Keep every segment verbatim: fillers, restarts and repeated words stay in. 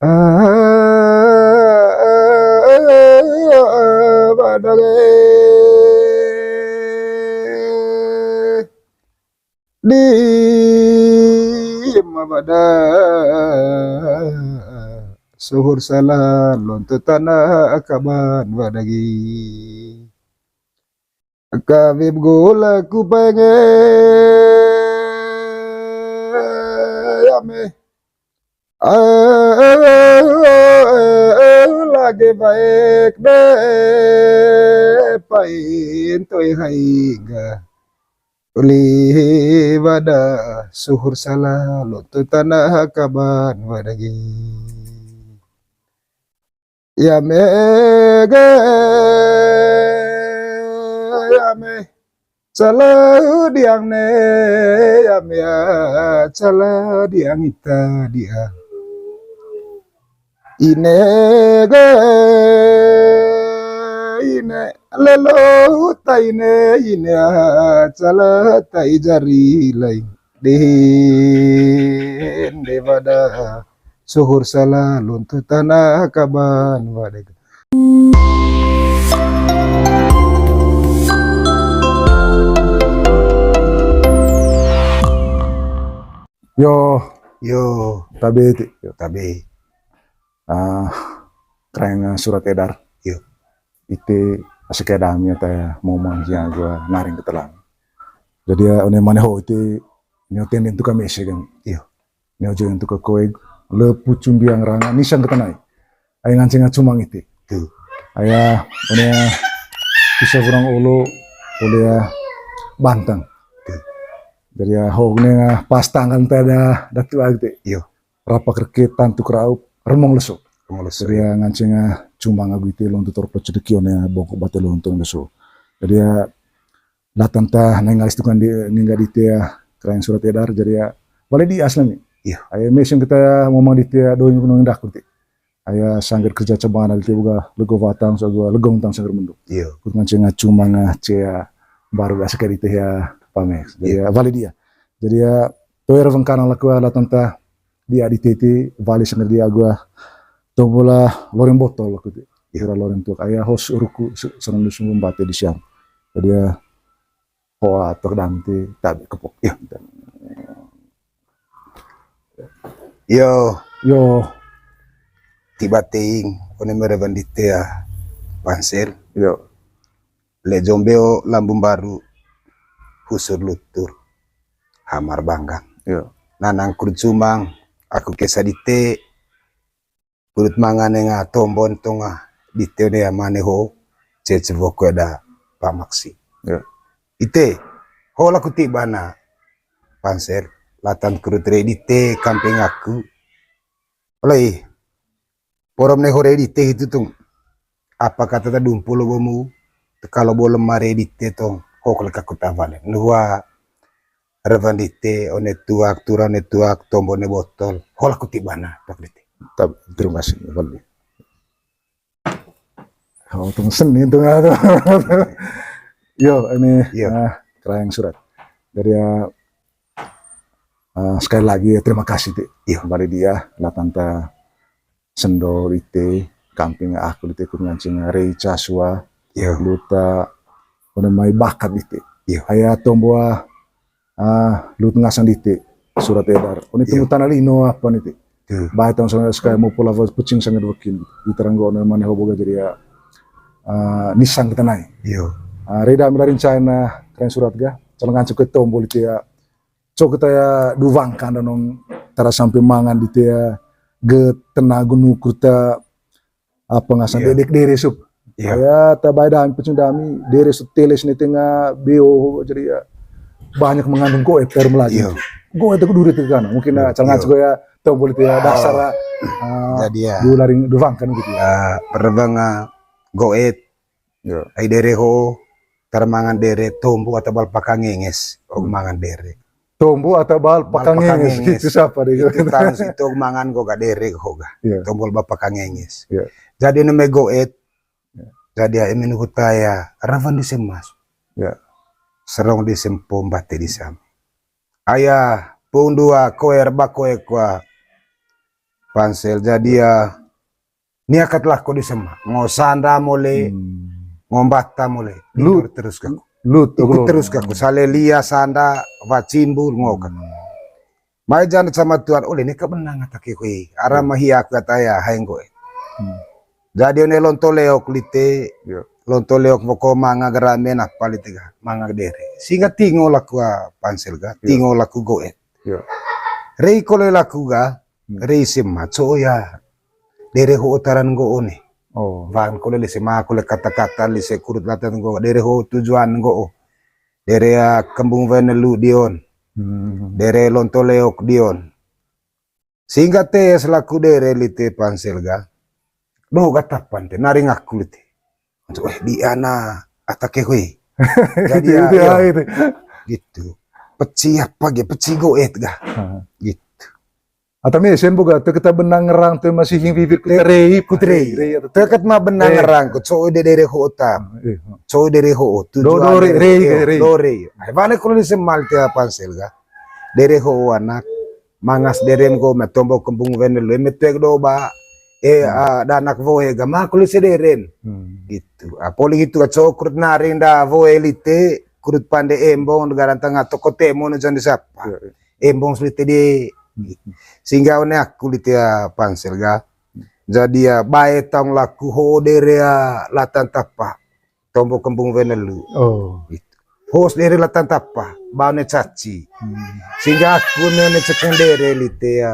Ah, badange. Di ma bada suhur sala lontu tana kaban badagi. Kawip gula kupenge yame. Lagi baik de pain toi haiga. Uli bada suhur sala lontu tana kaban badagi. Yame ge, yame. Cala diang ne, yame ya, cala diang ita dia. Ine ge, ine, lelo ta ine, ine ya, cala ta ijari lai. Dihin de bada suhur sala lontu tana kaban badagi. Yo, yo, tabe ti, yo, tabe. Ah, karaeng surat edar. Yo. Ite asik edar mi ata momang jia gua naring ketelang. Jadi ya, one mane ho ite neo tenden tu kami ese kan. Yo. Neo join tu ka koe, lepu cumbiang ranga nisang ketanai. Ai nganceng cumang ite. Tu. Aya, one bisa orang olo, ole ya bantang. Tu. Jadi ya, ho ne pas tangan tada datu agte. Yo. Rapa kerke tantu keraup, remong leso. Remong leso, jadi ya, nganceng cumang agu ite lontu torop cedeki one bongkok bate lontu leso. Jadi ya, latan ta naing alis tukan di ngingga di tea karaeng surat edar, jadi ya, balik di asli ni. Iya. Aya mesin kita ngomong di tea doing gunung indah kuti. Aya sanggar kerja cabana di tea buka lego batang, so gua legong tang sanggar menduk. Iya. Kut nganceng cumang cea baru dah sekali tea pamex. Jadi ya, balik dia. Jadi ya, toer bengkanang laku latan ta dia di tete, balik sanggar dia gua. Tobola loreng botol laku ti. Iya. Ura loreng tuak. Aya hos ruku se-, senang di sumbu bate di siang. Jadi ya, hoa tok dam ti tabe kepok. Iya. Yo. Yo. Tiba ting, one mereban di tea pansel. Yo. Le jombeo lambung baru, husur lutur, hamar banggang. Yo. Nanang kurcumang, aku kesa di te, Kurut mangan enga tombon tonga di te one amane ho, cece woko eda pamaksi. Ya. Ite, ho laku ti bana panser, latan kurut re di te kamping aku. Oleh, porom ne ho re di te hitu tung. Apa kata ta dumpu logomu, kalo bolem mare di te tong, ho kole kaku tavalen. Nuhua Revan dite, one tuak, tura one tuak, tombo one botol, hola kuti bana, tuak dite. Tab-, terima kasih, Valdi. Oh, tunggu seni, tunggu, tunggu. Yo, ini, yo. Ah, keraing surat. Jadi ya, ah, sekali lagi ya, terima kasih, Ti. Yo. Kembali dia, lah tanta sendol ite, kamping aku dite kut ngancing rei casua, yo. Luta, one mai bakat dite. Yo. Aya tombo ah, ah, lut ngasang dite, surat edar. One tunggu tanah lino apa nite. Yo. Bae tong sana sekali mau pula pucing sangat wekin. Di terang gua one mane hobo ga jadi ya, ah, nisang kita nai. Yo. Ah, reda mila rencana keren surat ga. Calon ngancing ke tombo dite ya. Cok kita ya duvangkan danong tara sampe mangan dite ya ge tena gunu kurta apa ngasan dedek dere sup. Iya. Ya, ta bae dami, pecung dami, dere sup teles ni tengah beo, jadi ya banyak mengandung goet air melaju. Iya. Goet aku duri tegana, mungkin ya, calon ngancing ya, tombol itu ya, dasar, ah, jadi ya, dularing duvangkan gitu ya. Ah, perbang, ah, goet, Yo. Ai dere ho, tara mangan dere, tombo ata bal pakangenges, ho mangan dere. Tombo ata bal pakangenges, itu siapa deh? Itu tahu situ mangan go ga dere ho ga. Yo. Tombo bal pakangenges. Yo. Jadi neme goet, yo. Jadi ya, eme nuhu taya, rawan di semas. Yo. Serong di sempo, mbate di sam. Aya, pung dua, koer, bakoe kua. Pansel, jadi ya, nia kat lako di sema. Ngo sanda mole, ngo mbata mole. Tidur terus kaku. Ikut terus kaku. Sale lia sanda, wacimbul, ngo kaku. Mai janda sama Tuhan, ole nika benang ata ke kue. Ara mahia aku ata ya, hai nggoe. Jadi one lonto leok lite, lonto leok woko manga garamen apa lite ga, manga dere. Sehingga tingo laku a Pansel ga, tingo laku goet. Rei kole laku ga, rei sema co ya. Dere ho otaran nggo one. Wan kole lise ma kole kata-kata lise kurut latan nggo, dere ho tujuan nggo. Dere a kembung wenelu dion. Dere lonto leok dion. Sehingga te selaku dere lite Pansel ga. No gatapan te, naring aku lite. Untuk, eh, di ana ata ke kue. Jadi ya, gitu. Peci apa ge, peci goet ga. Gitu. Ata me sembo ga, te keta benang ngerang te masih hing bibir ku terei, ku terei. Te ket ma benang ngerang ku, co de dere ho otam. Co dere ho, tujuan dere ho. Rei. Ai, vale kalau di semal te Pansel ga. Dere ho anak, mangas derem go, me tombo kembung wenelu, me tuek do ba, eh, ah, danak woe ga, ma kuli sederen. Gitu. Ah, poli gitu, ah, co kurut naring da woe lite, kurut pande embong, negara tengah toko temo no jan disapa. Embong selite di, sehingga one aku lite ya Pansel ga. Jadi ya, bae taung laku ho dere ya latan tapa. Tombo kembung wenelu. Gitu. Hos dere latan tapa, ba one caci. Sehingga aku ne, ne cekeng dere lite ya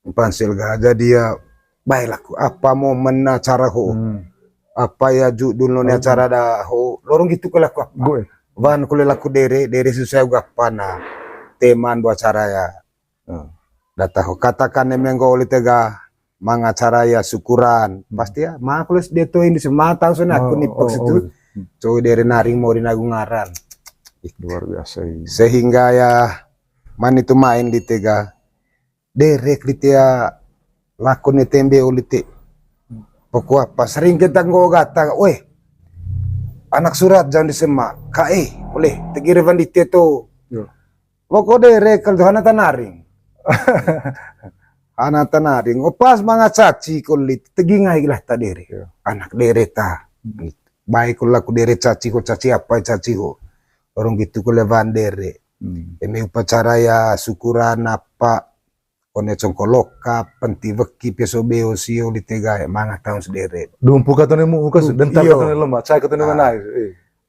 Pansel ga, jadi ya bae laku apa momen acara ho. Apa ya judul no ne acara da ho. Lorong gitu ke laku apa. Wan kule laku dere, dere susah gua apa na. Teman buat acara ya. Data ho katakan ne menggo lite ga mangacara ya syukuran. Pasti ya, ma aku les deto ini semua tahu sana aku nipek situ. Coy dere naring mori nagu ngaran. Luar biasa ini. Sehingga ya, mani tu main lite ga. Derek lite ya, lakon ne tembe o lite. Pokok apa, sering kita nggo gata, weh, anak surat jangan disemak, kae, oleh, tegir van dite to. Pokok derek kalau Tuhan ata naring. Ana ata naring. O pas manga caci ko lit, tegi ngai lah ta dere. Anak dere ta. Baik ko laku dere caci ko caci apa caci ko. Orang gitu ko levan dere. Eme upacara ya syukuran apa. One congko loka, penti weki, peso beo, sio, lite gae, manga taun sedere. Dumpu katone mu ukas, denta katone lema, cai katone mana.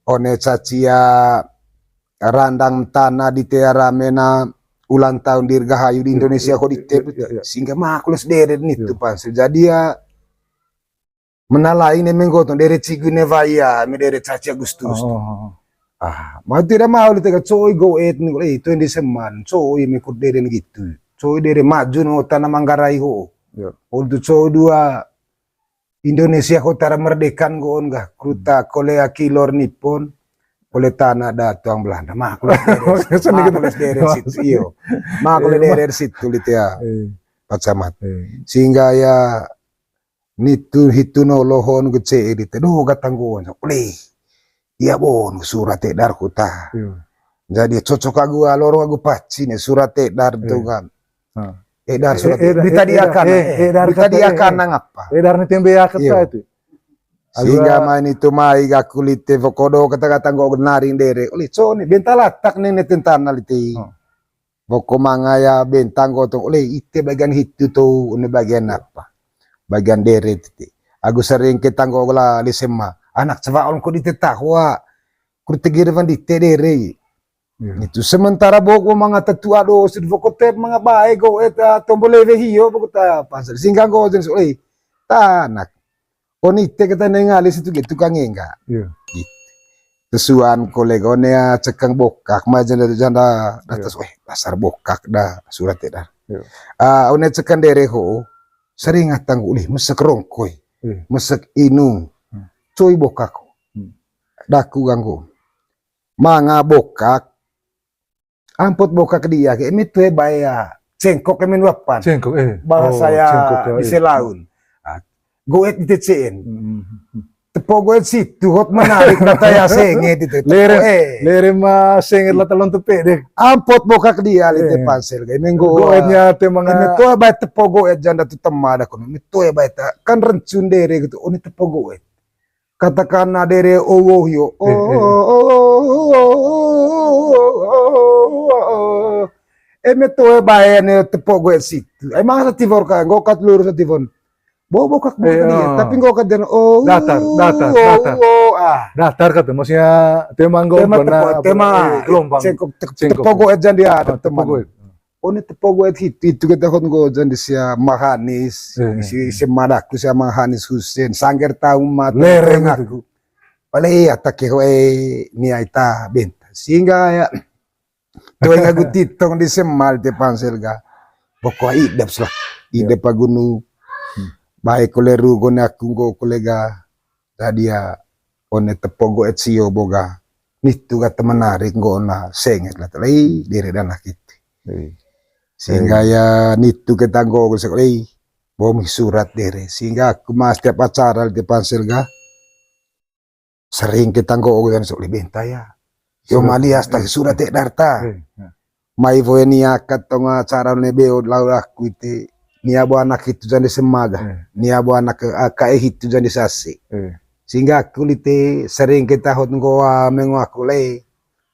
One caci ya randang tana dite ara mena ulang tahun dirgahayu di Indonesia ko dite, sehingga makules dere nitu pas. Jadi ya menalaing ne menggotong dere cigu ne waya me dere caci Agustus. Ah, mau tidak mau lite ka coi go et ni, eh, itu yang diseman, coi me kut dere gitu. Coi dere maju no tana Manggarai ho. Untuk coi dua Indonesia ko tara merdekan go on ga, kruta kole akilor Nippon, kole tana da tuang Belanda. Ma kole dere situ, iyo. Ma kole dere situ lite ya. Pacamat. Sehingga ya nitu hitu no lohon gece dite do gatanggoan. Oleh. Iya bon surat edar kuta. Jadi cocok agu lorong agu paci ne surat edar tu kan. Edar surat. Ditadiakan. Ditadiakan nang apa? Edar ni tembe ya kata itu. Sehingga main itu mai gaku lite vokodo kata-kata nggo genaring dere. Oleh co ni benta latak ne ne tentana lite. Boko manga ya bentang gotong oleh ite bagian hitu tu, une bagian apa? Bagian dere titi. Agu sering ke tanggo la lisema. Anak cewa on ko dite tahua. Kru tegir van dite dere. Itu sementara boko manga tetua do sid boko tep manga bae go eta tombo lewe hio boko ta pasar. Singgang go jenis oleh tanak. Oni te kata neng alis itu gitu kang enggak. Gitu. Tesuan kolega one ya cekang bokak mah janda janda datas, weh, dasar bokak dah surat ya dah. Ah, one cekang dere ho sering atang ulih mesek rongkoi, mesek inung, coi bokak ho. Daku ganggu. Manga bokak ampot bokak dia ke emi tue baya cengkok emi nuapan. Cengkok, eh. Bahasa ya di selaun. Goet di tecen. Tepo go'et situ, hot menarik, kata ya senget itu. Lere, eh. Lere ma senget lata lonto pede. Ampot bokak dia lite pansel, kayak menggo. Go'etnya te manga. Eme toa bae tepo go'et janda tu tema ada kono. Eme toa bae ta, kan rencun dere gitu, oh, ini tepo go'et. Katakanlah dere owo hio. Eh, eh. Oh, eme toa bae ne tepo go'et situ. Emang sa tivor ka, nggo kat lurus sa tivon. Bo bokak bo tadi, tapi nggo ka dan, oh, datar, datar, datar. Datar kata, maksudnya tema nggo tema, gelombang. Cengkok, tepo go'et janda dia ada teman. Tepo go'et. Oh, ini tepo go'et hitu, hitu kita hot nggo janda sia Mahanis, si, si madaku sia Mahanis Husen, sangger tahu mati lereng aku. Pale iya tak ke hoe ni aita benta. Sehingga ya, Toe ngagu titong di semal te pansel ga. Pokok idep sih lah. Idep agunu. Bae kole rugo ne aku nggo kolega. Tadi ya one tepo go'et sio boga. Nitu ga teman narik nggo na senget lah. Tadi dere dana kiti. Sehingga ya nitu kita nggo sekolah. Bomi surat dere. Sehingga aku mas tiap acara te pansel ga. Sering kita nggo ogo dan sok benta ya. Yo malias tak surat te darta. Mai voe nia kat tonga acara ne beo lau aku ite. Nia bo anak hitu jande semaga. Nia bo anak ke, ah, kae hitu jande sasi. Sehingga aku lite sering kita hot nggoa mengo aku le.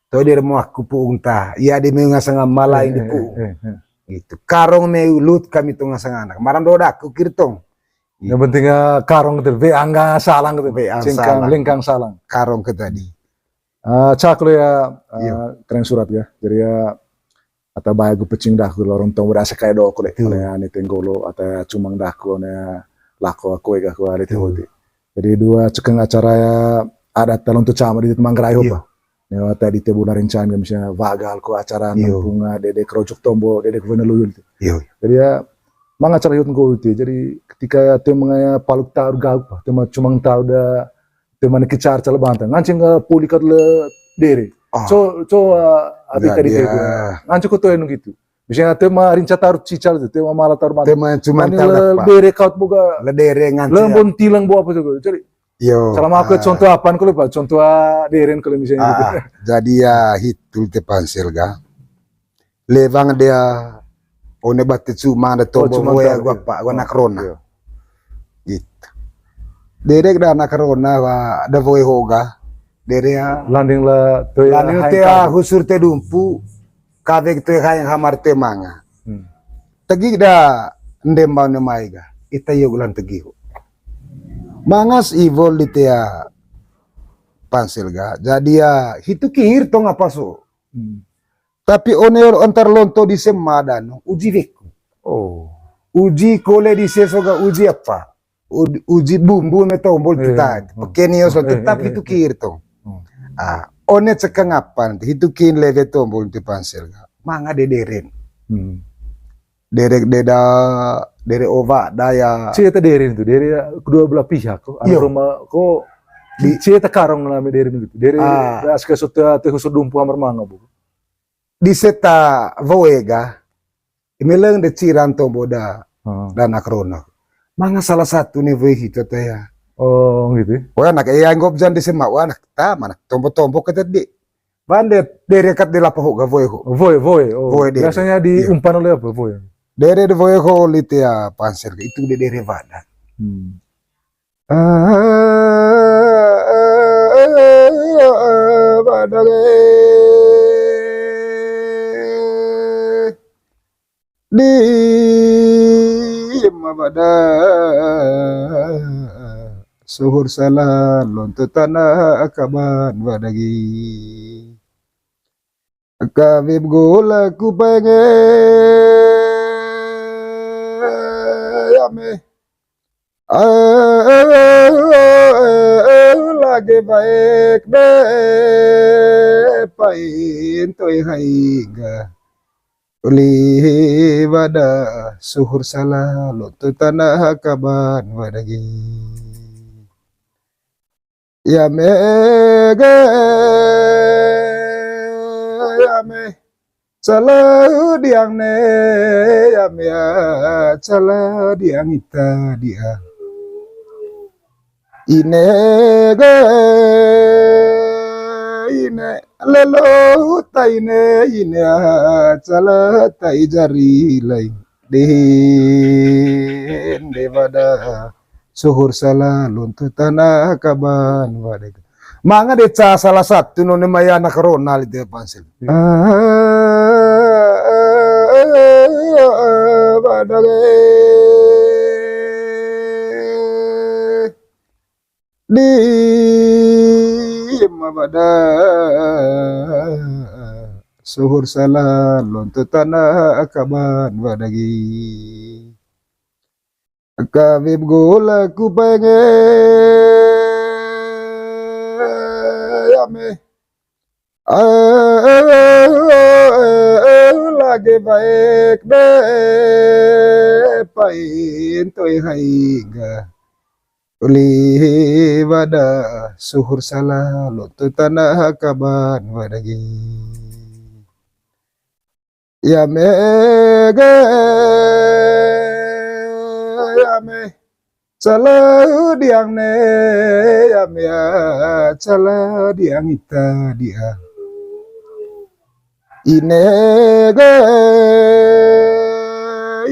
Toi dire mo aku puung ta. Iya di menga sanga malai di puung. Gitu. Karong me ulut kami tonga sanga anak. Maram doda aku kirtong. Yang penting, eh, karong gitu, be angga salang gitu. Be ang salang. Lengkang salang. Karong ke tadi. Eh, cak lo ya, eh, keren surat ya. Jadi ya, ata bae gu pecing daku lorong tong berasa kayak dok le. Ane tenggolo, ata cumang daku, ane lako aku ega aku hari teh hoti. Jadi dua cekeng acara ya, adat talon tu cama di Manggarai hopa. Newa tadi te bula rencana misalnya vagal ko acara nempung, ah, dede kerojok tombo, dede kevene luyul tu. Jadi ya, manga acara yot nggo itu. Jadi ketika te mengaya paluk taur gauk, te ma cumang taur da, te mana kicar cale bantang. Ngancing ga poli kat le dere. So, so, ah, ati tadi te. Ngancing ko to enu gitu. Misalnya te ma rinca taur cical tu, te ma mala taur bantang. Te ma cumang taur le dere kaut boga. Le dere ngancing. Le bon tilang bo apa tu. Jadi Yo. Selama aku contoh apaan kalau Pak? Contoh, ah, deren kalau misalnya gitu. Jadi ya hitul te pansel ga. Lewang dia one bate cuma ada tombo cuma boya tahu, gua iya. Pak, gua anak rona. Iya. Gitu. Derek da anak rona wa da voe hoga. Dere ya. Landing la to ya. Landing te ya husur te dumpu. Kave te hai hamar te manga. Tegi da ndemba ne mai ga. Ita yo gulan tegi ho. Mangas ivol di tea pansel ga. Jadi ya hitu kihir tong apa so. Tapi one antar lonto di semadan uji weku. Oh. Uji kole di seso ga uji apa? Uji bumbu me tombol kita. Pekeni yo so tetap hitu kir tong. Ah, one cekeng apan hitu kin leve tombol ti pansel ga. Manga dederen. Derek deda, dere ova daya. Cie te deren tu, dere kedua belah pihak ko. Ada rumah ko di cie te karong nami deren gitu. Dere aska sota te khusus dumpu amar manga bu. Di seta voega. Imeleng de ciran to boda dan anak rono. Manga salah satu ne voe hito te ya. Oh, gitu. Wah, anak ya anggap jan di sema, wah, anak ta mana tombo-tombo kata di. Bande dere kat de lapa ho ga voe ho. Voe, voe. Oh. Voe dere. Biasanya di umpan oleh apa voe? Dere de voe ho lite ya pansel itu de dere badan. Di mabada suhur salah lonto tanah kaban badagi. Kabib gula kupenge yame. Lagi baik deh pain toi haiga. Uli bada suhur salah lonto tanah kaban badagi. Yame ga, yame. Cala diang ne, yame ya, cala diang ita diang. Ine ge, ine, lelo ta ine, ine, ah, cala ta ijari lai. Dehen de wada suhur sala lontu tana kaban wada. Manga de ca salah satu none mai anak Ronald itu Pansel. Ah, wada ge. Di ma wada suhur sala lontu tana kaban wada ge. Kawip gula ku penge ya me. Lagi baik de pain toi haiga. Uli wada suhur sala lontu tana kaban wada ge. Ya me ge, ya me. Cala diang ne, ya me ya, cala diang ita diang. Ine ge,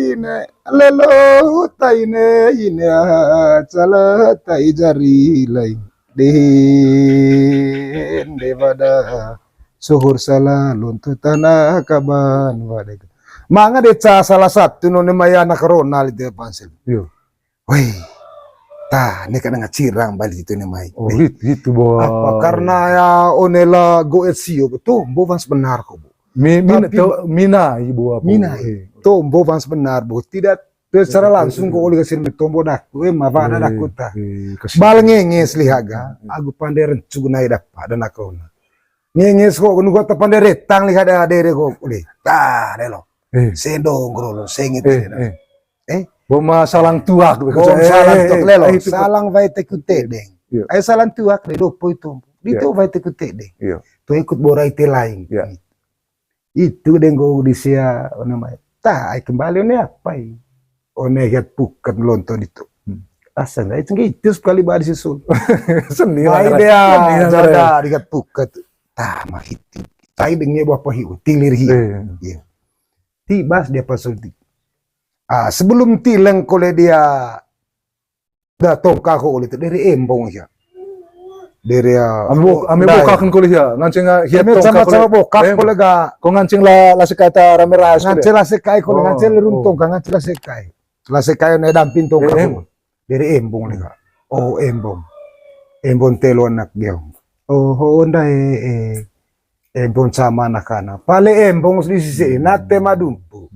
ine, lelo ta ine, ine, ah, cala ta ijari lai. Dehen de wada suhur sala lontu tana kaban wada. Manga de ca salah satu none mai anak Ronald itu Pansel. Yo. Weh, ta, ne kadang cirang balik itu ne mai. Oh, gitu, gitu, Bo. Apa karena ya one la goet sio, betul, Bo, Bang, sebenar kok, Bo. Mi-, mina, tapi to-, mina, Ibu, apa, Mina, Bo? Eh. Tombo, Bang, sebenar, Bo. Tidak secara langsung kok oli kasih tombo daku, eh, ma wada daku ta. Eh, kasihan. Bal ngenges liha ga, aku pande rencu nai dapa dan aku na. Ngenges kok, nunggu ta pande retang liha da dere kok, oli. Ta, delo. Eh. Sendong, grolo, sengit, eh, eh. Eh? Bom, ah, salang tuak, bom, eh, salang tuak, eh, lelo. Eh, itu salang wai teku tedeng. Iya. Ai salang tuak, le, dopo itu. Iya. Itu wai teku tedeng. Iya. Tu ikut borai te lain. Iya. Itu deng go di sia, namanya. Ta, ai kembali one apa i? One hiat pukat lonton itu. Hmm. Asa nggak itu, nggak itu sekali bahas susul. Seni lah, ai dia, seni lah, jada, dikat pukat. Ta, mah itu. Tai dengnya buah pahi, tilir hi. Iya. Iya. Tibas dia pasul ti. Ah, sebelum tileng kole dia da tongka ko oli tu dere embong ya. Dere, ah, ame bo-, ame bokaken kole ya, nganceng, ah, hiat tongka kole. Sama-sama bokak kole ga. Ko nganceng la, la sekai ta rame rais kole. Nganceng la sekai kole, nganceng rum tongka, nganceng la sekai. La sekai ne damping tongka kole. Dere embong ne ga. Oh, embong. Embong telu anak dia. Oh, ho, onda, eh, eh. Embong sama anak-anak. Pale embong di sisi, nate madumpu.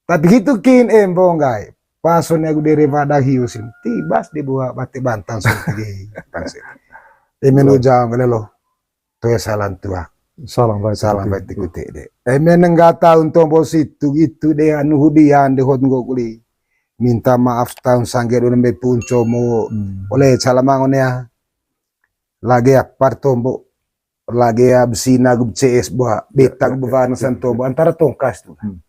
Tapi hitu kin embong gai. Pason aku dere wada hiu sin. Tibas di buah bate bantang sun tege. Pansel. Eme no jang lelo. Toe salang tuak. Salang baik. Salang baik tikute de. Eme nengga tahun tombo situ gitu de anu hudian de hot nggo kuli. Minta maaf tahun sangge do nembe punco mo. Hmm. Oleh salamang one ya. Lage apar tombo. Lage ya besina gu B C S buah. Beta gu bewan san tombo. Antara tongkas tu. Hmm.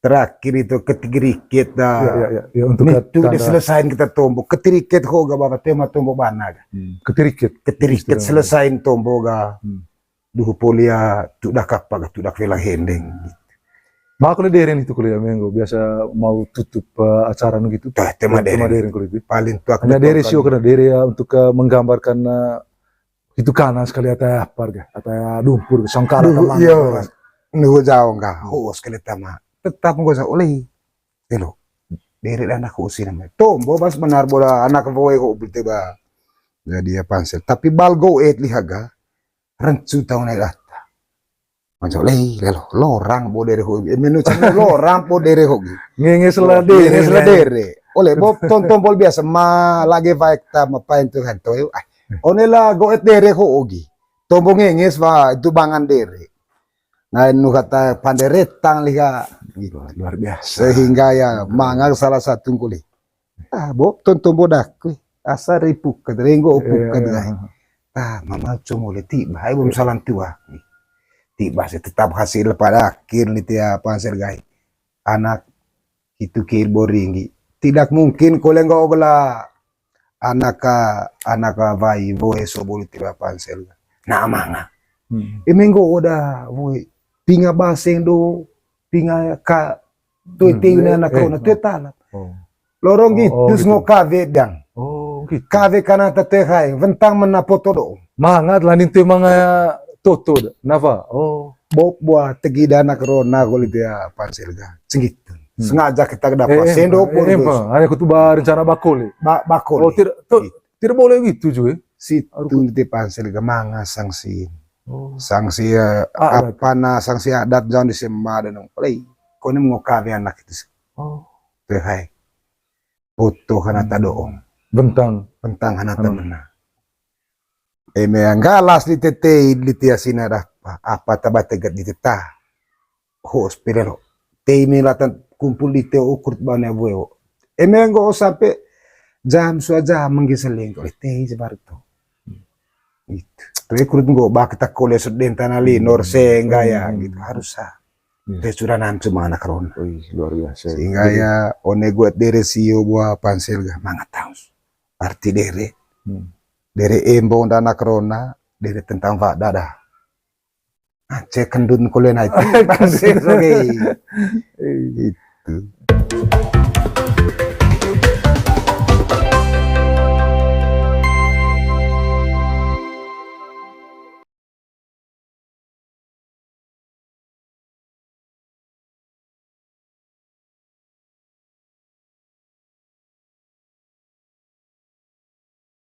Terakhir itu ketirikit dah. Ya, ya, ya, ya, untuk nitu tanda. Diselesain kita tombo. Ketirikit ho ga baba tema tombo bana ga. Hmm, ketirikit. Ketirikit istilah. Selesain tombo ga. Hmm. Duhu polia tudak apa ga tudak vela hendeng. Maka kuliah deren itu kuliah minggu biasa mau tutup, eh, acara nu gitu. Tah, tema deren. Tema deren kuliah itu. Paling tua. Hanya deren sio kena deren ya untuk, eh, menggambarkan, eh, itu kanan sekali ata apa ga, ata dumpur sangkala. Duhu, teman iya. Nuhu jauh ga, hoos kali tama. Tetap nggak usah oleh. Telo. Dere anak hoos ini namanya. Tombo pas benar bola anak boy kok betul ba. Jadi ya Pansel. Tapi bal go et lihaga. Rencu tahu naik data. Manco lei lelo lorang bo dere hogi. Eh, menu cang lorang bo dere hogi. Ngenges la dere. Ngenges la dere. Oleh bo tonton bol biasa ma lagi baik ta ma pain Tuhan toyo. Ah, one la goet dere hogi. Tombo ngenges wa itu bangan dere. Nah, nu kata panderetang liha. Luar biasa. Sehingga ya manga salah satu kuli. Ah, bo tonton bodak. Asa ri puket, renggo puket. Iya. Ah, mama cuma oleh tiba, ai belum salam tua. Tiba sih tetap hasil pada akhir nih tia Pansel gai. Anak itu kir boringgi. Tidak mungkin kole nggak ogla Anak ka, anak ka wai woe sobo lite ba Pansel ga. Na manga. Hmm. Eme nggo oda woe. Pinga baseng do, pinga ka, toe tei na anak rona, toe talap. Lorong gitu, terus ngo kawe dang. Oh, gitu. Kawe kana ta toe hae, wentang mena poto do. Manga, lanin toe manga toto da. Nafa? Oh. Bop bua tegi da anak rona ko lite ya Pansel ga. Senggitu. Sengaja kita dapat sendok pun. Ada kutu ba rencana bakole. Bakole. Oh, tidak, tidak boleh gitu juga. Situ lite Pansel ga manga sanksi. Oh. Sanksi, eh, apa na sanksi adat jangan disema dan play. Kau ini mau kawe anak itu. Oh. Toe hae. Poto hana ta do'ong. Bentang. Bentang hana ta mena. Eme anggalas lite tei, lite asina dah apa ta bategat lite ta. Ho spelelo. Tei me latan kumpul lite ukur bane bueo. Eme nggo sampe jam sua jam mengge seleng ko tei sebar to. Gitu. Toe kurut nggo ba kita kole sut den tanah linor sehingga ya gitu harus sa. Tei sudah nantu mana corona. Wih, luar biasa. Sehingga ya one gue dere sio bua Pansel ga manga taus. Arti dere. Dere embong dan anak rona, dere tentang wada dah. Ah, cek kendun kole na itu. Pansel oke. Gitu.